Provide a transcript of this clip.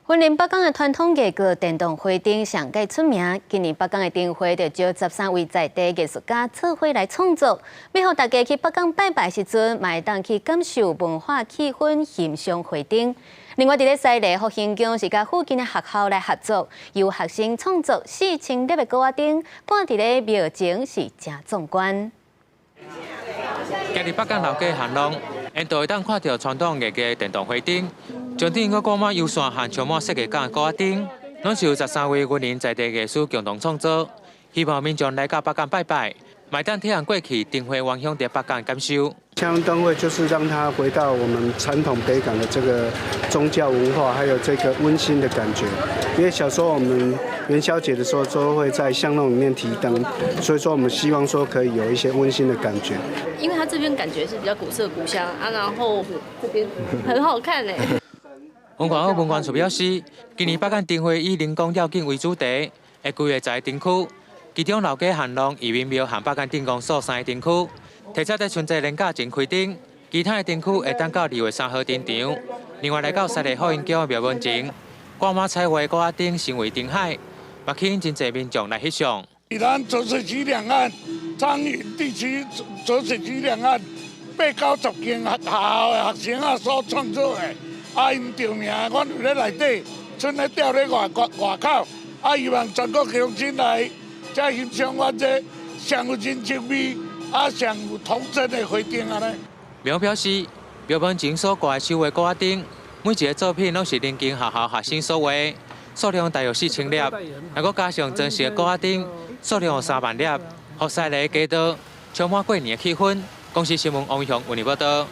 雲林北港的傳統藝術電動花燈上蓋出名，今年北港的燈會就招13位在地藝術家做伙來創作，欲予大家去北港拜拜時陣，嘛會當去感受文化氣氛，欣賞花燈。另外，佇咧西螺福興宮是佮附近的學校來合作，由學生創作4000粒的鼓仔燈，掛佇咧廟前是誠壯觀。今日北港老街巷弄，沿途會當看著傳統藝藝電動花燈，上頂閣掛滿油線和充滿設計感的鼓仔燈，攏是由13位雲林在地藝師共同創作，希望民眾來到北港拜拜，嘛會當體驗過去燈會原鄉佇北港感受。巷弄燈會就是讓它回到我們傳統北港的這個宗教文化，還有這個溫馨的感覺。因為小時候我們元宵節的時候都會在巷弄裡面提燈，所以說我們希望說可以有一些溫馨的感覺。因為它這邊感覺是比較古色古香啊，然後這邊很好看誒。文化局文管處表示，今年北港燈會以靈光繞境為主題，會規劃10個燈區，其中老街巷弄、移民廟和北港鎮公所三個燈區，提早佇春節連假前開燈，其他的燈區會等到2月3號登場。另外來到西螺福興宮廟門前，掛滿彩畫鼓仔燈成為燈海，嘛吸引真濟民眾來翕相。咱濁水溪兩岸，樟宜地區濁水溪兩岸八九十間學校的學生啊所創作的，啊𪜶著名，阮佇咧內底，賰咧吊咧外外外口，啊希望全國鄉親來遮欣賞阮這上有人情味，啊上有童真的花燈按呢。廟表示，廟門前所掛的手畫鼓仔燈，每一個作品攏是鄰近學校學生所畫，數量大約4000粒，若閣加上裝飾的鼓仔燈，數量有3萬粒，予西螺街道充滿過年的氣氛。公視新聞王偉雄為你報道。